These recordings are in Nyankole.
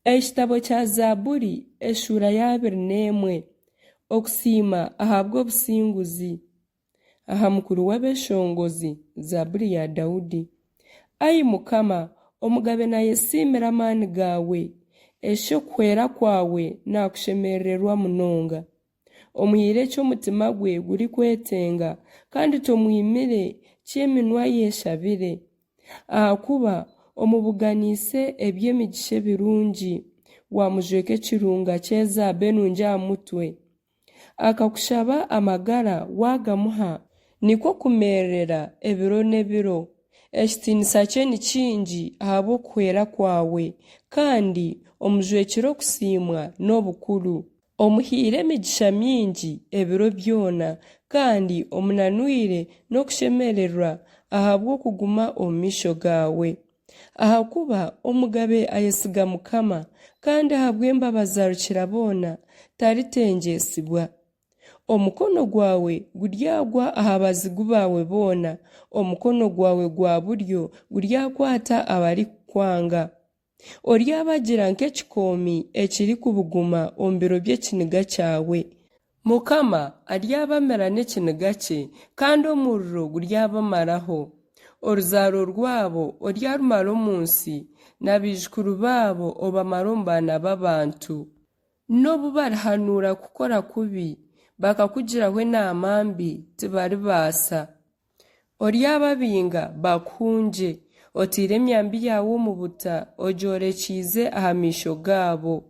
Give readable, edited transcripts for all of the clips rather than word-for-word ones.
Ekitabo kya Zaaburi eshuura y'abiri n'emwe. Okusiima ahabw'obusinguzi. Aha mukuru w'abeeshongozi, Zaaburi ya Daudi. Ai Mukama, omugabe naayesiimira amaani gaawe, eshi okuhwera kwawe naakushemerererwa munonga! Omuhaire eki omutima gwe gurikwetenga, kandi tomwimire ki eminwa ye eshabire. Ahakuba omubuganiise eby'emigisha ebirungi, waamujweka ekirunga ky'ezaabu enungi aha mutwe. Akakushaba amagara waagamuha, nikwo kumererera ebiro n'ebiro. Ekitiinisa kye ni kingi ahabw'okuhwera kwawe, kandi omujwekire okusiimwa n'obukuru. Omuhaire emigisha mingi ebiro byona, kandi omunanwire n'okushemererwa ahabw'okuguma omu maisho gaawe. Ahakuba omugabe ayesiga Mukama, kandi ahabw'embabazi za Rukiraboona taritengyetsibwa. Omukono gwawe guryagwa aha bazigu baawe boona, omukono gwawe gwa buryo guryakwata abarikukwanga. Oryabagira nk'ekikoomi ekirikubuguma omu biro by'ekiniga kyawe. Mukama aryabamira n'ekiniga kye, kandi omuriro guryabamaraho. Oruzaaro rwabo oryarumara omu nsi, na baijukuru baabo obamare omu baana b'abantu. N'obu barihanuura kukora kubi, bakakugiraho enaama mbi, tibaribaasa. Oryababinga bakuhungye, otaire emyambi yaawe omu buta, ogyorekyeize aha maisho gaabo.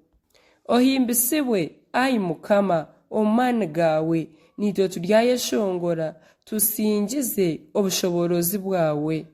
Ohimbisibwe, ai Mukama, omu maani gaawe, naitwe turyayeshongora, tusingize obushoboorozi bwawe.